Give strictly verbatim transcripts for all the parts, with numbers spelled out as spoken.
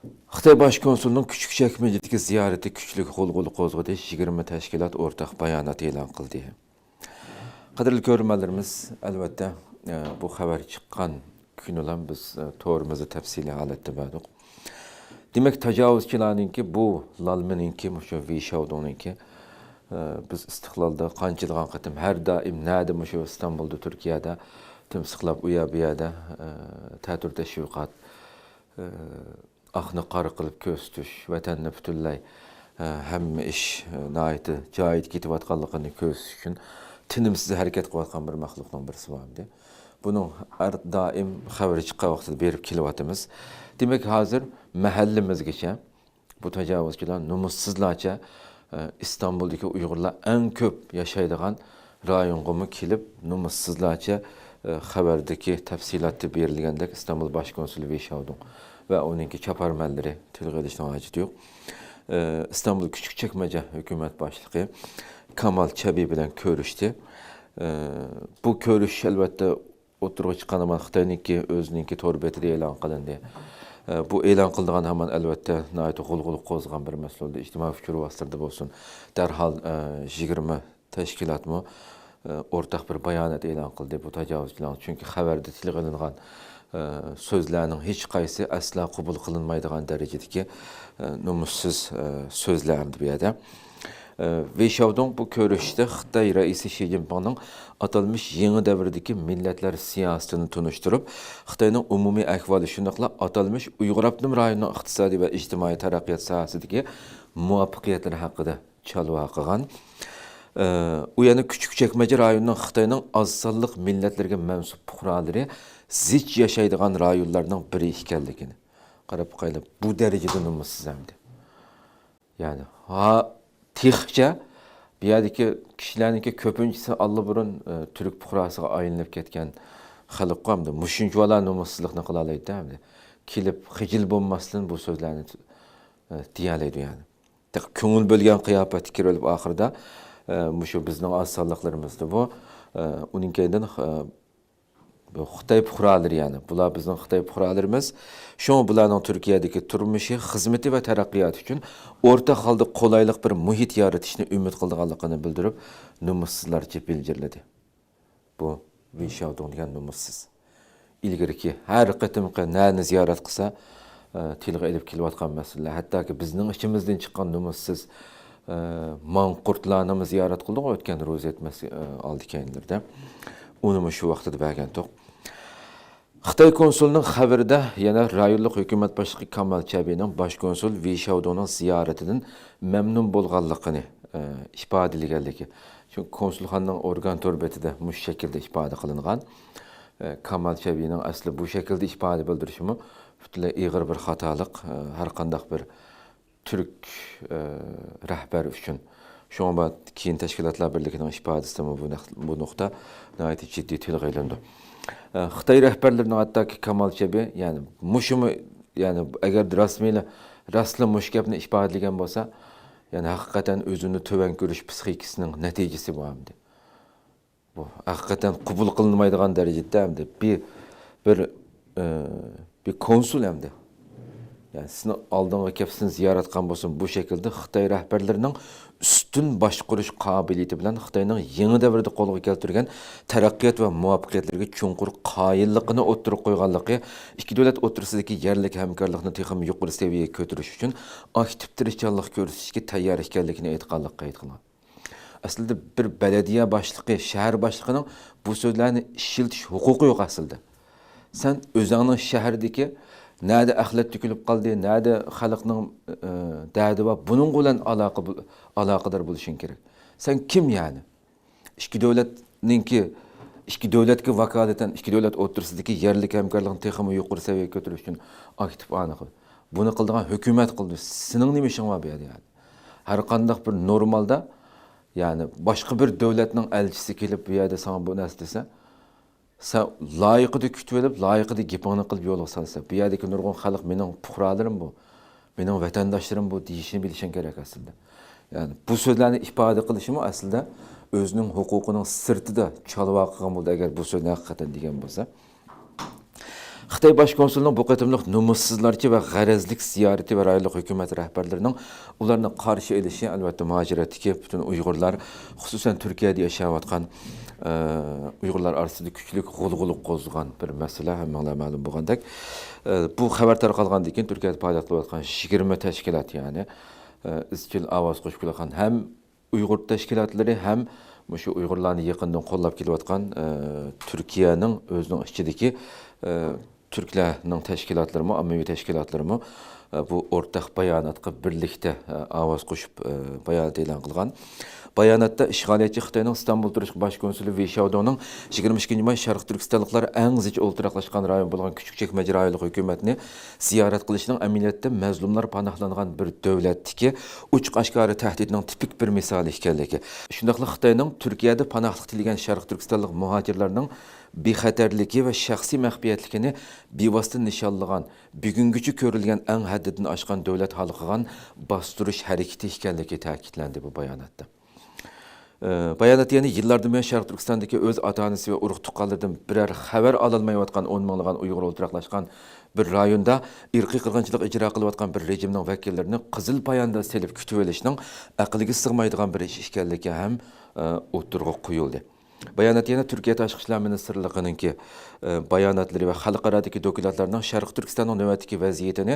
خىتاي باش كونسۇلىنىڭ كۈچۈك چەكمىجىدىكى زىيارىتى كۈچلۈك غۇلغۇلا قوزغىدى، يىگىرمە تەشكىلات ئورتاق بايانات ئېلان قىلدى. قەدىرلىك كۆرۈرمەنلىرىمىز، ئەلۋەتتە، ئە، بۇ خەۋەر چىققان كۈنىلا بىز، ئە، تورىمىزدا تەپسىلىي ھالەتتە بەردۇق. دېمەك، تاجاۋۇزچىلارنىڭكى، بۇ لالمىنىڭكى، مۇشۇ ۋېي شياۋدۇڭنىڭكى، ئە، بىز ئىستىقلالدا قانچىلىغان قېتىم، ھەر دائىم نەدە، مۇشۇ ئىستانبۇلدا، تۈركىيەدە تىمسىقلاپ، ئۇ يەر، بۇ يەردە، ئە، تەتۈر تەشۋىقات، ئە، ئاقنى قارا قىلىپ كۆرسىتىش، ۋەتەننى پۈتۈنلەي، ئە، ھەممە ئىش، ئە، ناھايىتى جايىدا كېتىۋاتقانلىقىنى كۆرسىتىش ئۈچۈن تىنىمسىز ھەرىكەت قىلىۋاتقان بىر مەخلۇقنىڭ بىرسى بار ئىدى. بۇنىڭ ھەر دائىم خەۋىرى چىققان ۋاقتىدا بېرىپ كېلىۋاتىمىز. دېمەك، ھازىر مەھەللىمىزگىچە بۇ تاجاۋۇزچىلار نومۇسسىزلارچە، ئە، ئىستانبۇلدىكى ئۇيغۇرلار ئەڭ كۆپ ياشايدىغان رايونغىمۇ كېلىپ، نومۇسسىزلارچە، ئە، خەۋەردىكى تەپسىلاتتا بېرىلگەندەك ئىستانبۇل باش كونسۇلى ۋېي شياۋدۇڭ ۋە ئۇنىڭكى چاپارمەنلىرى تىلغا ئېلىشنىڭ ھاجىتى يوق. ئە، ئىستانبۇل كۈچۈك چەكمەجە ھۆكۈمەت باشلىقى كامال چەبى بىلەن كۆرۈشتى. ئە، بۇ كۆرۈشۈش، ئەلۋەتتە، ئوتتۇرىغا چىققان ھامان خىتاينىڭكى ئۆزىنىڭكى تور بېتىدە ئېلان قىلىندى. ئە، بۇ ئېلان قىلىدىغان ھامان، ئەلۋەتتە، ناھايىتى غۇلغۇلا قوزغىغان بىر مەسىلە بولدى. ئىجتىمائىي ئۇچۇر ۋاسىتىلىرىدە بولسۇن، دەرھال، ئە، يىگىرمە تەشكىلاتمۇ، ئە، ئورتاق بىر بايانات ئېلان قىلدى بۇ تاجاۋۇزچىلارنىڭ. چۈنكى خەۋەردە تىلغا ئېلىنغان، ئە، سۆزلەرنىڭ ھېچقايسى ئەسلا قوبۇل قىلىنمايدىغان دەرىجىدىكى، ئە، نومۇسسىز، ئە، سۆزلەر ئەمدى بۇ يەردە. ئە، ۋېي شياۋدۇڭ بۇ كۆرۈشۈشتە خىتاي رەئىسى شى جىنپىڭنىڭ ئاتالمىش يېڭى دەۋردىكى مىللەتلەر سىياسىتىنى تونۇشتۇرۇپ، خىتاينىڭ ئومۇمىي ئەھۋالى، شۇنداقلا ئاتالمىش ئۇيغۇر ئاپتونوم رايونىنىڭ ئىقتىسادىي ۋە ئىجتىمائىي تەرەققىيات ساھەسىدىكى مۇۋەپپەقىيەتلىرى ھەققىدە چالۋا قىلغان. ئە، ئۇ يەنە كۈچۈك چەكمەجە رايونىنىڭ خىتاينىڭ ئاز سانلىق مىللەتلەرگە مەنسۇپ پۇقرالىرى زىچ ياشايدىغان رايونلارنىڭ بىرى ئىكەنلىكىنى، قاراپ باقايلى، بۇ دەرىجىدە نومۇسسىز ئەمدى. يەنى، ھا، تېخىچە بۇ يەردىكى كىشىلەرنىڭكى كۆپىنچىسى ئاللىبۇرۇن، ئە، تۈرك پۇقراسىغا ئايلىنىپ كەتكەن خەلققۇ ئەمدى مۇشۇنچىۋالا نومۇسسىزلىقنى قىلالايدۇ ئەمدى. كېلىپ خىجىل بولماستىن بۇ سۆزلەرنى، ئە، دېيەلەيدۇ يەنى. تېخى كۆڭۈل بۆلگەن قىياپەتتە كىرىۋېلىپ ئاخىرىدا، ئە، مۇشۇ بىزنىڭ ئاز سانلىقلىرىمىزدىمۇ، ئە، ئۇنىڭ كەينىدىن، ئە، بۇ خىتاي پۇقرالىرى يەنى. بۇلار بىزنىڭ خىتاي پۇقرالىرىمىز. شۇڭا بۇلارنىڭ تۈركىيەدىكى تۇرمۇشى، خىزمىتى ۋە تەرەققىياتى ئۈچۈن ئورتاق ھالدا قولايلىق بىر مۇھىت يارىتىشنى ئۈمىد قىلىدىغانلىقىنى بىلدۈرۈپ، نومۇسسىزلارچە بىلجىرلىدى. بۇ ۋېي شياۋدۇڭ دېگەن نومۇسسىز. ئىلگىرىكى ھەر قېتىمقى نەنى زىيارەت قىلسا، ئە، تىلغا ئېلىپ كېلىۋاتقان مەسىلىلەر، ھەتتاكى بىزنىڭ ئىچىمىزدىن چىققان نومۇسسىز، ئە، ماڭقۇرتلارنىمۇ زىيارەت قىلدۇق ئۆتكەن روزى ھېيت مەس-، ئە، ئالدى كەينىلىرىدە. ئۇنىمۇ شۇ ۋاقتىدا بەرگەنتۇق. خىتاي كونسۇلىنىڭ خەۋىرىدە يەنە رايونلۇق ھۆكۈمەت باشلىقى كامال چەبىنىڭ باش كونسۇل ۋېي شياۋدۇڭنىڭ زىيارىتىدىن مەمنۇن بولغانلىقىنى، ئە، ئىپادىلىگەنلىكى. چۈنكى كونسۇلخانىنىڭ ئورگان تور بېتىدە مۇشۇ شەكىلدە ئىپادە قىلىنغان. ئە، كامال چەبىنىڭ ئەسلى بۇ شەكىلدە ئىپادە بىلدۈرۈشىمۇ پۈتۈنلەي ئېغىر بىر خاتالىق. ئە، ھەر قانداق بىر تۈرك، ئە، رەھبەر ئۈچۈن. شۇڭا بۇ كېيىن تەشكىلاتلار بىرلىكىنىڭ ئىپادىسىدىمۇ بۇ نەق-، بۇ نۇقتا ناھايىتى جىددىي تىلغا ئېلىنىدۇ. ئە، خىتاي رەھبەرلىرىنىڭ ھەتتاكى كامال چەبى، يەنى مۇشۇمۇ، يەنى ئەگەر رەسمىيلا، راستلا مۇشۇ گەپنى ئىپادىلىگەن بولسا، يەنى ھەقىقەتەن ئۆزىنى تۆۋەن كۆرۈش پسىخىكىسىنىڭ نەتىجىسى بۇ ئەمدى. بۇ ھەقىقەتەن قوبۇل قىلىنمايدىغان دەرىجىدە ئەمدى بىر، بىر، ئى، بىر كونسۇل ئەمدى. يەنى سىزنىڭ ئالدىڭغا كەپ سىزنى زىيارەت قىلغان بولسۇن، بۇ شەكىلدە خىتاي رەھبەرلىرىنىڭ ئۈستۈن باشقۇرۇش قابىلىيىتى بىلەن خىتاينىڭ يېڭى دەۋردە قولغا كەلتۈرگەن تەرەققىيات ۋە مۇۋەپپەقىيەتلىرىگە چوڭقۇر قايىللىقىنى ئوتتۇرىغا قويغانلىقى، ئىككى دۆلەت ئوتتۇرىسىدىكى يەرلىك ھەمكارلىقنى تېخىمۇ يۇقىرى سەۋىيەگە كۆتۈرۈش ئۈچۈن ئاكتىپ تىرىشچانلىق كۆرسىتىشكە تەييار ئىكەنلىكىنى ئېيتقانلىقى قەيت قىلىنغان. ئەسلىدە بىر بەلەدىيە باشلىقى، شەھەر باشلىقىنىڭ بۇ سۆزلەرنى ئىشلىتىش ھوقۇقى يوق ئەسلىدە. سەن ئۆزۈڭنىڭ شەھىرىدىكى نەدە ئەخلەت تۆكۈلۈپ قالدى، نەدە خەلقنىڭ، ئى، دەردى بار، بۇنىڭ بىلەن ئالاقە بول-، ئالاقىدار بولۇشۇڭ كېرەك. سەن كىم يەنى؟ ئىككى دۆلەتنىڭكى، ئىككى دۆلەتكە ۋاكالىتەن، ئىككى دۆلەت ئوتتۇرىسىدىكى يەرلىك ھەمكارلىقنى تېخىمۇ يۇقىرى سەۋىيەگە كۆتۈرۈش ئۈچۈن ئاكتىپ ئانىقى. بۇنى قىلىدىغان ھۆكۈمەت قىلىدۇ. سېنىڭ نېمە ئىشىڭ بار بۇ يەردە يەنى؟ ھەر قانداق بىر نورمالدا، يەنى باشقا بىر دۆلەتنىڭ ئەلچىسى كېلىپ بۇ يەردە ساڭا بۇ نەرسە دېسە، سەن لايىقىدا كۈتۈۋېلىپ، لايىقىدا گېپىڭنى قىلىپ يولغا سالسا، بۇ يەردىكى نۇرغۇن خەلق مېنىڭ پۇقرالىرىم بۇ، مېنىڭ ۋەتەنداشلىرىم بۇ دېيىشنى بىلىشىڭ كېرەك ئەسلىدە. يەنى بۇ سۆزلەرنى ئىپادە قىلىشىمۇ ئەسلىدە ئۆزىنىڭ ھوقۇقىنىڭ سىرتىدا چالۋا قىلغان بولدى، ئەگەر بۇ سۆزنى ھەقىقەتەن دېگەن بولسا. خىتاي باش كونسۇلىنىڭ بۇ قېتىملىق نومۇسسىزلارچە ۋە غەرەزلىك زىيارىتى ۋە رايونلۇق ھۆكۈمەت رەھبەرلىرىنىڭ ئۇلارنى قارشى ئېلىشى، ئەلۋەتتە، مۇھاجىرەتتىكى پۈتۈن ئۇيغۇرلار، خۇسۇسەن، تۈركىيەدە ياشاۋاتقان، ئە، ئۇيغۇرلار ئارىسىدا كۈچلۈك غۇلغۇلا قوزغىغان بىر مەسىلە، ھەممىڭلار مەلۇم بولغاندەك. ئە، بۇ خەۋەر تارقالغاندىن كېيىن تۈركىيەدە پائالىيەت قىلىۋاتقان يىگىرمە تەشكىلات، يەنى، ئە، ئىزچىل ئاۋاز قوشۇپ كېلىۋاتقان ھەم ئۇيغۇر تەشكىلاتلىرى ھەم مۇشۇ ئۇيغۇرلارنى يېقىندىن قوللاپ كېلىۋاتقان، ئە، تۈركىيەنىڭ ئۆزىنىڭ ئىچىدىكى، ئە، تۈركلەرنىڭ تەشكىلاتلىرىمۇ، ئاممىۋى تەشكىلاتلىرىمۇ، ئە، بۇ ئورتاق باياناتقا بىرلىكتە، ئە، ئاۋاز قوشۇپ، ئە، بايانات ئېلان قىلغان. باياناتتا ئىشغالىيەتچى خىتاينىڭ ئىستانبۇلدىكى باش كونسۇلى ۋېي شياۋدۇڭنىڭ يىگىرمە ئىككىنچى ماي شەرقىي تۈركىستانلىقلار ئەڭ زىچ ئولتۇراقلاشقان رايون بولغان كۈچۈك چەكمەچە رايونلۇق ھۆكۈمەتنى زىيارەت قىلىشىنىڭ ئەمەلىيەتتە مەزلۇملار پاناھلانغان بىر دۆلەتتىكى ئوچۇق ئاشكارا تەھدىتنىڭ تىپىك بىر مىسالى ئىكەنلىكى، شۇنداقلا خىتاينىڭ تۈركىيەدە پاناھلىق تىلىگەن شەرقىي تۈركىستانلىق مۇھاجىرلارنىڭ بىخەتەرلىكى ۋە شەخسىي مەخپىيەتلىكىنى بىۋاسىتە نىشانلىغان، بۈگۈنگىچە كۆرۈلگەن ئەڭ ھەددىدىن ئاشقان دۆلەت ھالقىغان باستۇرۇش ھەرىكىتى ئىكەنلىكى تەكىتلەندى بۇ باياناتتا. ئە، باياناتتا يەنە يىللاردىن بۇيان شەرقىي تۈركىستاندىكى ئۆز ئاتا-ئانىسى ۋە ئۇرۇق-تۇغقانلىرىدىن بىرەر خەۋەر ئالالمايۋاتقان ئون مىڭلىغان ئۇيغۇر ئولتۇراقلاشقان بىر رايوندا ئىرقىي قىرغىنچىلىق ئىجرا قىلىۋاتقان بىر رېجىمنىڭ ۋەكىللىرىنى قىزىل پاياندا سېلىپ كۈتۈۋېلىشنىڭ ئەقىلگە سىغمايدىغان بىر ئىش ئىكەنلىكى ھەم، ئە، ئوتتۇرىغا قويۇلدى. بايانات يەنە تۈركىيە تاشقى ئىشلار مىنىستىرلىقىنىڭكى، ئە، باياناتلىرى ۋە خەلقئارادىكى دوكلاتلارنىڭ شەرقىي تۈركىستاننىڭ نۆۋەتتىكى ۋەزىيىتىنى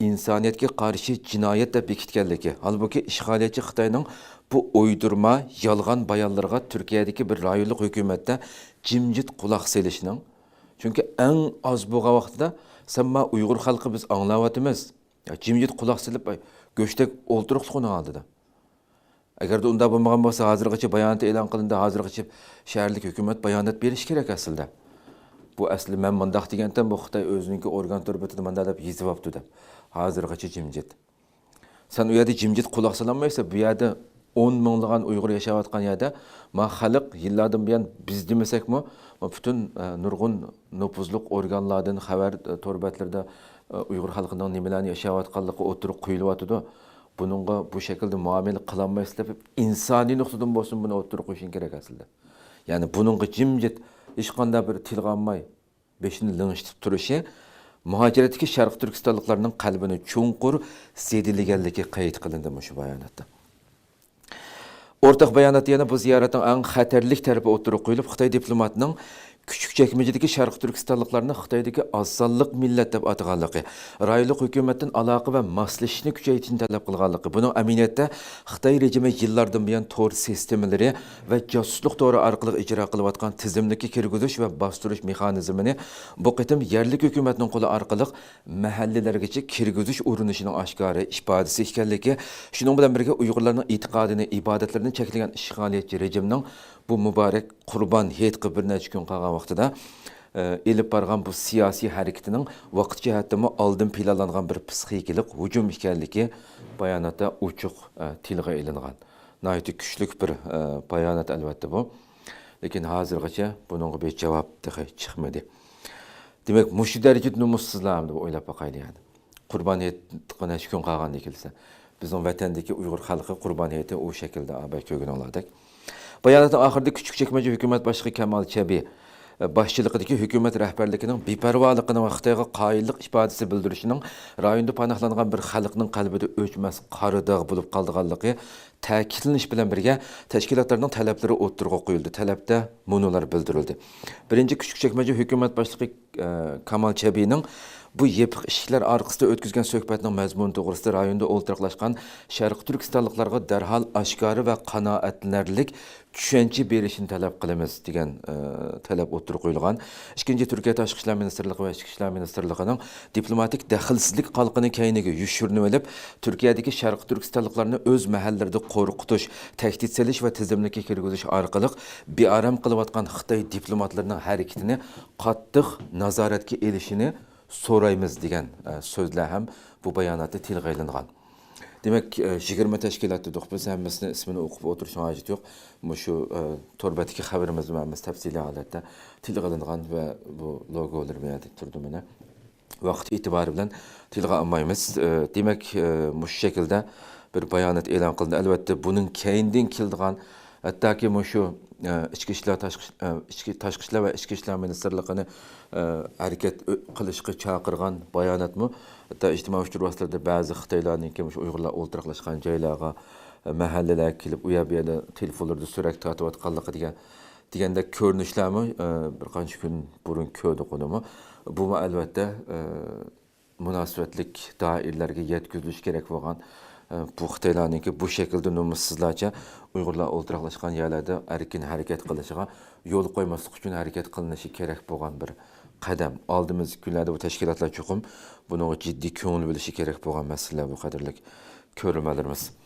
ئىنسانىيەتكە قارشى جىنايەت دەپ بېكىتكەنلىكى، ھالبۇكى، ئىشغالىيەتچى خىتاينىڭ بۇ ئويدۇرما، يالغان بايانلىرىغا تۈركىيەدىكى بىر رايونلۇق ھۆكۈمەتتە جىمجىت قۇلاق سېلىشنىڭ، چۈنكى ئەڭ ئاز بولغان ۋاقتىدا، سەن ما ئۇيغۇر خەلقى، بىز ئاڭلاۋاتىمىز، يا، جىمجىت قۇلاق سېلىپ، ئاي، گۆشتەك ئولتۇرۇقلۇق ئۇنىڭ ئالدىدا. ئەگەردە ئۇنداق بولمىغان بولسا، ھازىرغىچە بايانات ئېلان قىلىندى، ھازىرغىچە شەھەرلىك ھۆكۈمەت بايانات بېرىشى كېرەك ئەسلىدە. بۇ ئەسلى مەن مۇنداق دېگەنتىم، بۇ خىتاي ئۆزىنىڭكى ئورگان تور بېتىدە مۇنداق دەپ يېزىۋاپتۇ دەپ. ھازىرغىچە جىمجىت. سەن ئۇ يەردە جىمجىت قۇلاق سالالمايسەن، بۇ يەردە ئون مىڭلىغان ئۇيغۇر ياشاۋاتقان يەردە، ما خەلق يىللاردىن بۇيان بىز دېمىسەكمۇ، ما پۈتۈن، ئە، نۇرغۇن نوپۇزلۇق ئورگانلاردىن خەۋەر، ئە، تور بەتلىرىدە، ئە، ئۇيغۇر خەلقىنىڭ نېمىلەرنى ياشاۋاتقانلىقى ئوتتۇرىغا قويۇلۇۋاتىدۇ. بۇنىڭغا بۇ شەكىلدە مۇئامىلە قىلالمايسىز دەپ، ئىنسانىي نۇقتىدىن بولسۇن بۇنى ئوتتۇرىغا قويۇشۇڭ كېرەك ئەسلىدە. يەنى بۇنىڭغا جىمجىت، ھېچقانداق بىر تىلغا ئالماي، بېشىنى لىڭشىتىپ تۇرۇشى مۇھاجىرەتتىكى شەرقىي تۈركىستانلىقلارنىڭ قەلبىنى چوڭقۇر زېدىلىگەنلىكى قەيت قىلىندى مۇشۇ باياناتتا. ئورتاق باياناتتا يەنە بۇ زىيارەتنىڭ ئەڭ خەتەرلىك تەرىپى ئوتتۇرىغا قويۇلۇپ، خىتاي دىپلوماتىنىڭ كۈچۈك چەكمىچىدىكى شەرقىي تۈركىستانلىقلارنى خىتايدىكى ئاز سانلىق مىللەت دەپ ئاتىغانلىقى، رايونلۇق ھۆكۈمەتتىن ئالاقە ۋە ماسلىشىشنى كۈچەيتىشنى تەلەپ قىلغانلىقى، بۇنىڭ ئەمەلىيەتتە خىتاي رېجىمى يىللاردىن بۇيان تور سىستېمىلىرى ۋە جاسۇسلۇق تورى ئارقىلىق ئىجرا قىلىۋاتقان تىزىملىككە كىرگۈزۈش ۋە باستۇرۇش مېخانىزمىنى بۇ قېتىم يەرلىك ھۆكۈمەتنىڭ قولى ئارقىلىق مەھەللىلەرگىچە كىرگۈزۈش ئۇرۇنۇشىنىڭ ئاشكارا ئىپادىسى ئىكەنلىكى، شۇنىڭ بىلەن بىرگە ئۇيغۇرلارنىڭ ئېتىقادىنى، ئىبادەتلىرىنى چەكلىگەن ئىشغالىيەتچى رېجىمنىڭ بۇ مۇبارەك قۇربان ھېيتقا بىر نەچچە كۈن قالغان ۋاقتىدا، ئە، ئېلىپ بارغان بۇ سىياسىي ھەرىكىتىنىڭ ۋاقىت جەھەتتىمۇ ئالدىن پىلانلانغان بىر پسىخىكىلىق ھۇجۇم ئىكەنلىكى باياناتتا ئوچۇق، ئە، تىلغا ئېلىنغان. ناھايىتى كۈچلۈك بىر، ئە، بايانات ئەلۋەتتە بۇ. لېكىن ھازىرغىچە بۇنىڭغا بىر جاۋاب تېخى چىقمىدى. دېمەك، مۇشۇ دەرىجىدە نومۇسسىزلارمۇ دەپ ئويلاپ باقايلى يەنى. قۇربان ھېيتقا نەچچە كۈن قالغاندىن كېلسە، بىزنىڭ ۋەتەندىكى ئۇيغۇر خەلقى قۇربان ھېيتى ئۇ شەكىلدە، ئاباي كۆرگىنىڭلاردەك. باياناتنىڭ ئاخىرىدا كۈچۈك چەكمەچە ھۆكۈمەت باشلىقى كامال چەبى، ئە، باشچىلىقىدىكى ھۆكۈمەت رەھبەرلىكىنىڭ بىپەرۋالىقىنى ۋە خىتايغا قايىللىق ئىپادىسى بىلدۈرۈشىنىڭ رايوندا پاناھلانغان بىر خەلقنىڭ قەلبىدە ئۆچمەس قارا داغ بولۇپ قالىدىغانلىقى تەكىتلىنىش بىلەن بىرگە، تەشكىلاتلارنىڭ تەلەپلىرى ئوتتۇرىغا قويۇلدى. تەلەپتە مۇنۇلار بىلدۈرۈلدى. بىرىنچى، كۈچۈك چەكمەچە ھۆكۈمەت باشلىقى، ئە، كامال چەبىنىڭ بۇ يېپىق ئىشىكلەر ئارقىسىدا ئۆتكۈزگەن سۆھبەتنىڭ مەزمۇنى توغرىسىدا رايوندا ئولتۇراقلاشقان شەرقىي تۈركىستانلىقلارغا دەرھال ئاشكارا ۋە قانائەتلىنەرلىك چۈشەنچە بېرىشىنى تەلەپ قىلىمىز، دېگەن، ئە، تەلەپ ئوتتۇرىغا قويۇلغان. ئىككىنچى، تۈركىيە تاشقى ئىشلار مىنىستىرلىقى ۋە ئىچكى ئىشلار مىنىستىرلىقىنىڭ دىپلوماتىك دەخلىسىزلىك قالقىنى كەينىگە يوشۇرۇنۇۋېلىپ، تۈركىيەدىكى شەرقىي تۈركىستانلىقلارنى ئۆز مەھەللىلىرىدە قورقۇتۇش، تەھدىت سېلىش ۋە تىزىملىككە كىرگۈزۈش ئارقىلىق بىئارام قىلىۋاتقان خىتاي دىپلوماتلىرىنىڭ ھەرىكىتىنى قاتتىق نازارەتكە ئېلىشىنى سورايمىز، دېگەن، ئە، سۆزلەر ھەم بۇ باياناتتا تىلغا ئېلىنغان. دېمەك، ئە، يىگىرمە تەشكىلات دېدۇق بىز، ھەممىسىنىڭ ئىسمىنى ئوقۇپ ئولتۇرۇشنىڭ ھاجىتى يوق. مۇشۇ، ئە، تور بەتتىكى خەۋىرىمىزدىمۇ ھەممىسى تەپسىلىي ھالەتتە تىلغا ئېلىنغان ۋە بۇ لوگولىرى بۇ يەردە تۇرىدۇ مانا. ۋاقىت ئېتىبارى بىلەن تىلغا ئالمايمىز. ئە، دېمەك، ئە، مۇشۇ شەكىلدە بىر بايانات ئېلان قىلىندى. ئەلۋەتتە، بۇنىڭ كەينىدىن كېلىدىغان، ھەتتاكى مۇشۇ، ئىچكى ئىشلار، تاشقى ئىچكى تاشقى ئىشلار ۋە ئىچكى ئىشلار مىنىستىرلىقىنى ھەرىكەت قىلىشقا چاقىرغان باياناتمۇ، ھەتتا ئىجتىمائىي ئۇچۇر ۋاسىتىلىرىدا بەزى خىتايلارنىڭكى مۇشۇ ئۇيغۇرلار ئولتۇراقلاشقان جايلارغا، مەھەللىلەرگە كېلىپ، ئۇ يەر بۇ يەردە تېلېفونلىرىدا سۈرەتكە تارتىۋاتقانلىقى دېگەن، دېگەندەك كۆرۈنۈشلەرمۇ بىر قانچە كۈن بۇرۇن كۆردۇق ئۇنىمۇ. بۇمۇ ئەلۋەتتە مۇناسىۋەتلىك دائىرىلەرگە يەتكۈزۈلۈشى كېرەك بولغان، ئە، بۇ خىتايلارنىڭكى بۇ شەكىلدە نومۇسسىزلارچە ئۇيغۇرلار ئولتۇراقلاشقان يەرلەردە ئەركىن ھەرىكەت قىلىشىغا يول قويماسلىق ئۈچۈن ھەرىكەت قىلىنىشى كېرەك بولغان بىر قەدەم. ئالدىمىزدىكى كۈنلەردە بۇ تەشكىلاتلار چوقۇم بۇنىڭغا جىددىي كۆڭۈل بۆلۈشى كېرەك بولغان مەسىلىلەر بۇ، قەدىرلىك كۆرۈرمەنلىرىمىز.